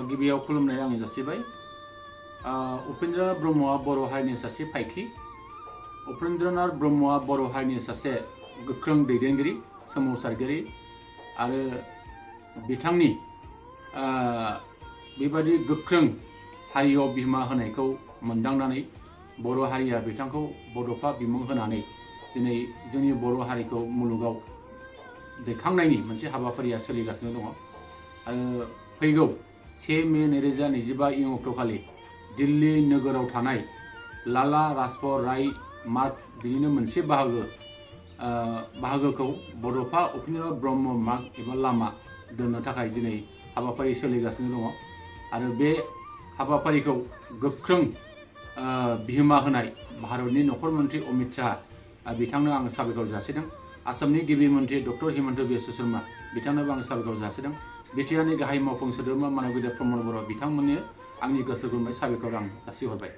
गिबियाव खुलुमनाय आं जासिबाय। उपेन्द्र ब्रह्मआ बर' हारिनि सासे फायखि। उपेन्द्रनाथ ब्रह्मआ बर' हारिनि सासे गोख्रों दैदेनगिरि, सोमावसारगिरि आरो बिथांनि बेबादि गोख्रों हारियाव बिहोमा होनायखौ मोनदांनानै बर' हारिया बिथांखौ बड'फा बिमुं होनानै दिनै जोंनि बर' हारिखौ मुलुगाव दैखांनायनि मोनसे हाबाफारिया सोलिगासिनो दङ। आरो फैगौ 1 मे 2025 इं अक्ट'खालि दिल्ली नोगोराव थानाय लाला राजपथ राय मार्ग बिनिनो मोनसे बाहागोखौ बड'फा उपेन्द्र ब्रह्म मार्ग एबा लामा दोननो थाखाय दिनै हाबाफारि सोलिगासिनो दङ। आरो बे हाबाफारिखौ गोख्रों बिहोमा होनाय भारतनि नखर मन्त्रि अमित शाह बिथांनो आं साबायखर जासिदों। आसामनि गिबि मन्त्रि डक्टर हिमन्त बिश्व शर्मा बिथांनोबो आं साबायखर जासिदों। बिटिआरनि गाहाय मावफुं सोद्रोमा मानगेजेर प्रमद बर' बिथांमोननो आंनि गोसो गोरबोनिफ्राय साबायखर आं जासिहरबाय।